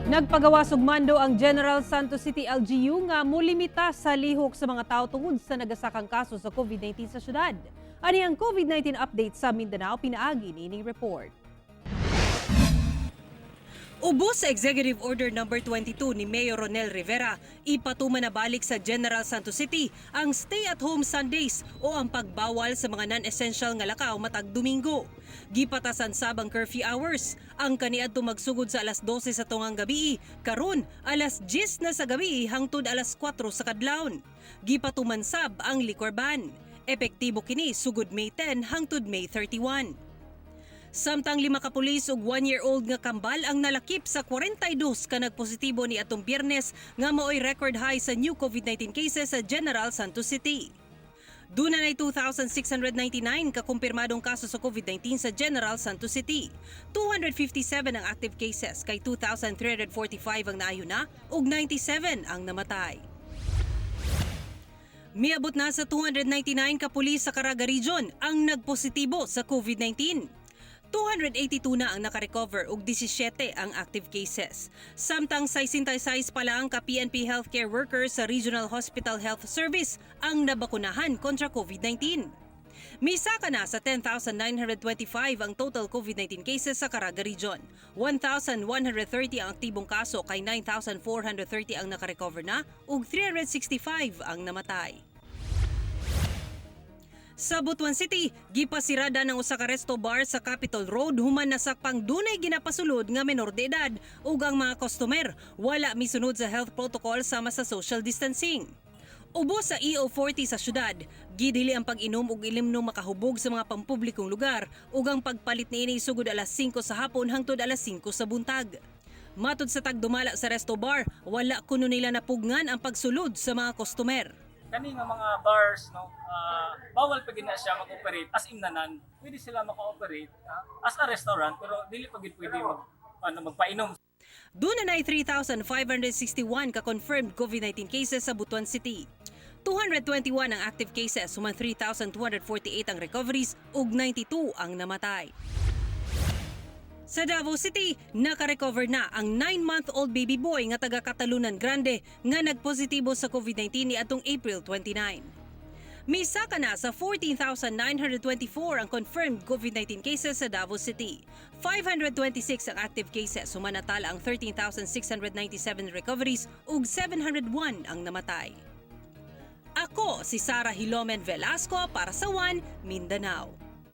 Nagpagawas og mando ang General Santos City LGU nga mulimita sa lihok sa mga tao tungod sa nagasakang kaso sa COVID-19 sa syudad. Ani ang COVID-19 update sa Mindanao pinaagi niining report. Ubos sa Executive Order Number 22 ni Mayor Ronel Rivera, ipatuman na balik sa General Santos City ang stay-at-home Sundays o ang pagbawal sa mga non-essential nga lakaw matag Domingo. Gipatasan sab ang curfew hours. Ang kaniadto magsugod sa alas 12 sa tungang gabi, karon alas 10 na sa gabi hangtod alas 4 sa kadlawon. Gipatuman sab ang liquor ban. Epektibo kini sugod May 10 hangtod May 31. Samtang lima ka pulis ug 1-year-old nga kambal ang nalakip sa 42 ka nagpositibo ni atong Biyernes nga maoy record high sa new COVID-19 cases sa General Santos City. Duna nay 2,699 ka kumpirmadong kaso sa COVID-19 sa General Santos City. 257 ang active cases kay 2,345 ang naayo na ug 97 ang namatay. Miabot na sa 299 ka pulis sa Caraga Region ang nagpositibo sa COVID-19. 282 na ang nakarecover ug 17 ang active cases. Samtang 66 pa lang ka PNP healthcare workers sa Regional Hospital Health Service ang nabakunahan kontra COVID-19. Misaka na sa 10,925 ang total COVID-19 cases sa Caraga Region. 1,130 ang aktibong kaso kay 9,430 ang nakarecover na ug 365 ang namatay. Sa Butuan City, gipasirada ng usa ka resto bar sa Capitol Road human nasakpang dunay ginapasulod nga menor de edad ug ang mga customer wala misunod sa health protocol sama sa social distancing. Ubos sa EO 40 sa syudad, gidili ang pag-inom ug ilimnom makahubog sa mga pampublikong lugar ug ang pagpalit niini sugod alas 5 sa hapon hangtod alas 5 sa buntag. Matod sa tagdumala sa resto bar, wala kuno nila napugngan ang pagsulod sa mga customer. Kani nga mga bars, no, bawal pa gid na siya mag-operate as imnanan. Pwede sila maka-operate as a restaurant, pero dili pa gid pwede mag ano, magpainom. Duna na 3,561 ka-confirmed COVID-19 cases sa Butuan City. 221 ang active cases, human 3,248 ang recoveries ug 92 ang namatay. Sa Davao City, naka-recover na ang 9-month-old baby boy nga taga Catalunan Grande nga nagpositibo sa COVID-19 ni atong April 29. Misaka na sa 14,924 ang confirmed COVID-19 cases sa Davao City. 526 ang active cases, human natala ang 13,697 recoveries ug 701 ang namatay. Ako si Sara Hilomen Velasco para sa One Mindanao.